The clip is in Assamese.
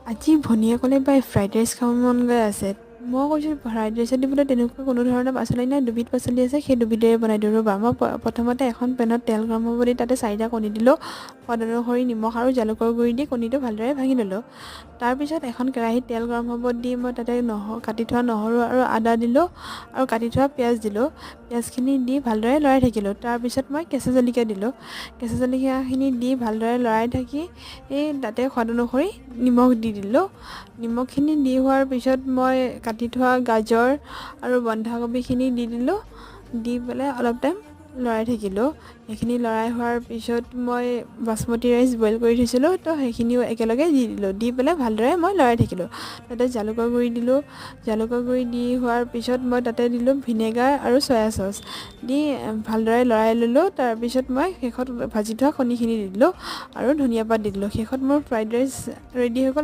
আজি ভনীয়ে ক'লে, "বাই, ফ্ৰাইড ৰাইচ খাব মন গৈ আছে।" মই কৈছোঁ, ফ্ৰাইড ৰাইচত দিবলৈ তেনেকুৱা কোনো ধৰণৰ পাচলি নাই, দুবিধ পাচলি আছে, সেই দুবিধেৰে বনাই দিওঁ ৰ'বা। মই প্ৰথমতে এখন পেনত তেল গৰম হ'ব দি তাতে চাৰিটা কণী দিলোঁ। সোৱাদ অনুসৰি নিমখ আৰু জালুকৰ গুড়ি দি কণীটো ভালদৰে ভাঙি ল'লোঁ। তাৰপিছত এখন কেৰাহীত তেল গৰম হ'ব দি মই তাতে কাটি থোৱা নহৰু আৰু আদা দিলোঁ আৰু কাটি থোৱা পিঁয়াজ দিলোঁ। পিঁয়াজখিনি দি ভালদৰে লৰাই থাকিলোঁ। তাৰপিছত মই কেঁচা জলকীয়া দিলোঁ। কেঁচা জলকীয়াখিনি দি ভালদৰে লৰাই থাকি এই তাতে সোৱাদ অনুসৰি নিমখ দি দিলোঁ। নিমখখিনি দি হোৱাৰ পিছত মই কাটি থোৱা গাজৰ আৰু বন্ধাকবিখিনি দি দিলোঁ। দি পেলাই অলপ টাইম লৰাই থাকিলোঁ। সেইখিনি লৰাই হোৱাৰ পিছত মই বাচমতি ৰাইচ বইল কৰি থৈছিলোঁ, তো সেইখিনিও একেলগে দি দিলোঁ। দি পেলাই ভালদৰে মই লৰাই থাকিলোঁ। তাতে জালুকৰ গুড়ি দিলোঁ। জালুকৰ গুড়ি দি হোৱাৰ পিছত মই তাতে দিলোঁ ভিনেগাৰ আৰু চয়া চচ। দি ভালদৰে লৰাই ল'লোঁ। তাৰপিছত মই শেষত ভাজি থোৱা কণীখিনি দি দিলোঁ আৰু ধনিয়া পাত দি দিলোঁ। শেষত মোৰ ফ্ৰাইড ৰাইচ ৰেডি হৈ গ'ল।